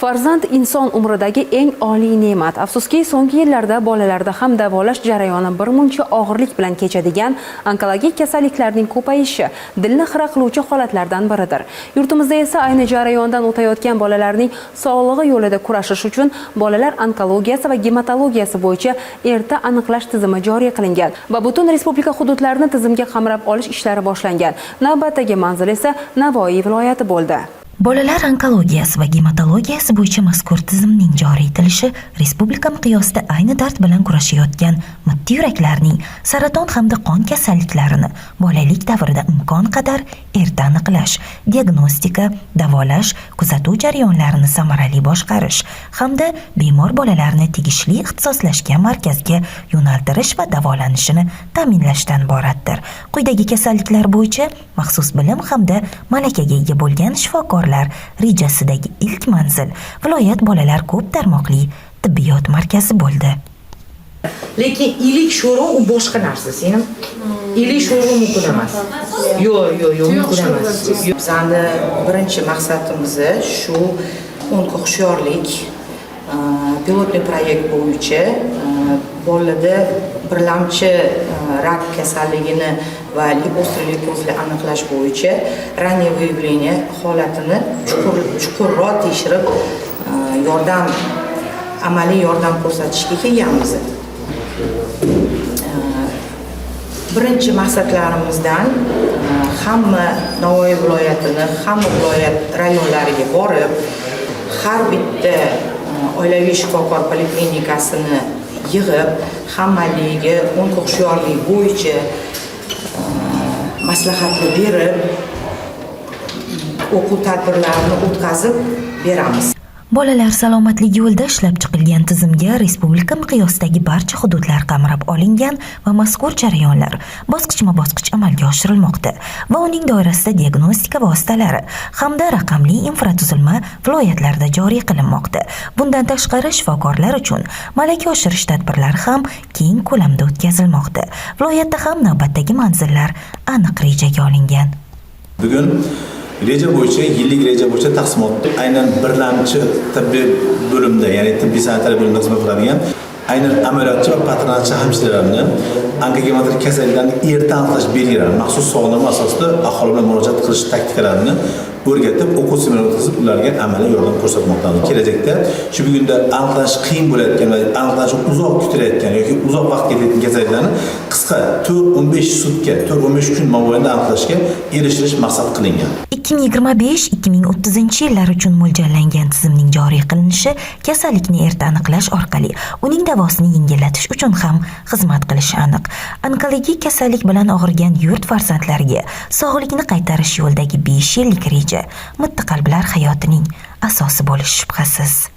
Farzand inson umridagi eng oliy ne'mat. Afsuski, so'nggi yillarda bolalarda ham davolash jarayoni birmuncha og'irlik bilan kechadigan onkologik kasalliklarning ko'payishi dilni xira qiluvchi holatlardan biridir. Yurtimizda esa ayni jarayondan o'tayotgan bolalarning sog'lig'i yo'lida kurashish uchun bolalar onkologiyasi va gematologiyasi bo'yicha erta aniqlash tizimi joriy qilingan va butun respublika hududlarini tizimga qamrab olish ishlari boshlangan. Navbatdagi manzil esa Navoiy viloyati bo'ldi. Bolalar onkologiyasi va gematologiyasi bo'yicha mazkur tizimning joriy etilishi respublika miqyosida ayni dard bilan kurashayotgan mitti yuraklarning saraton hamda qon kasalliklarini bolalik davrida imkon qadar erta aniqlash, diagnostika, davolash, kuzatuv jarayonlarini samarali boshqarish hamda bemor bolalarni tegishli ixtisoslashgan markazga yo'naltirish va davolanishini ta'minlashdan iboratdir. Quyidagi kasalliklar bo'yicha maxsus bilim hamda malakaga ega bo'lgan shifokorlar rejasidagi ilk manzil viloyat bolalar ko'p tarmoqli tibbiyot markazi bo'ldi. Lekin ilik sho'rva u boshqa narsa, senim. Ilik sho'rva mumkin emas. Yo'q, yo'q, yo'q, mumkin emas. Bizani birinchi maqsadimiz shu onkohushyorlik пилотный проект bo'yicha bolalarda birlamchi rak kasalligini va острый leykozli aniqlash bo'yicha раннее выявление holatini chuqurroq tekshirib, yordam, amaliy yordam ko'rsatishga kelganmiz. Birinchi maqsadlarimizdan hamma Navoiy viloyatini hamma viloyat rayonlariga borib, har bitta oilaviy shifokor poliklinikasini yig'ib, hammaligiga onkohushyorlik bo'yicha maslahatlar berib, o'quv tadbirlarini o'tkazib beramiz. Bolalar salomatligi yo'lida ishlab chiqilgan tizimga respublika miqyosidagi barcha hududlar qamrab olingan va mazkur jarayonlar bosqichma-bosqich amalga oshirilmoqda va uning doirasida diagnostika vositalari hamda raqamli infratuzilma viloyatlarda joriy qilinmoqda. Bundan tashqari, shifokorlar uchun malaka oshirish tadbirlari ham keng ko'lamda o'tkazilmoqda. Viloyatda ham navbatdagi manzillar aniq rejaga olingan. Bugun reja bo'yicha, yillik reja bo'yicha taqsimotni aynan birlamchi tibbiy bo'limda, ya'ni tibbiy sanitariya bo'limida xizmat qiladigan aynan amaliyotchi va patronajchi hamshiralarni onkogematologik kasalliklarni erta aniqlash belgilarini maxsus so'rovnoma asosida aholi bilan murojaat qilish taktikalarini o'rgatib, o'quv seminar o'tkazib, ularga amaliy yordam ko'rsatmoqdamiz. Kelajakda shu bugunda aniqlanish qiyin bo'layotgan va aniqlanishi uzoq kutilayotgan yoki uzoq vaqt ketayotgan kasalliklarni qisqa, 4-15 sutka, 4-15 kun mobaynida aniqlashga erishilish maqsad qilingan. 2025-2030 yillar uchun mo'ljallangan tizimning joriy qilinishi kasallikni erta aniqlash orqali uning davosini yengillatish uchun ham xizmat qilishi aniq. Onkologik kasallik bilan og'rigan yurt farzandlariga sog'likni qaytarish yo'lidagi 5 yillik reja mitti qalblar hayotining asosi bo'lishi shubhasiz.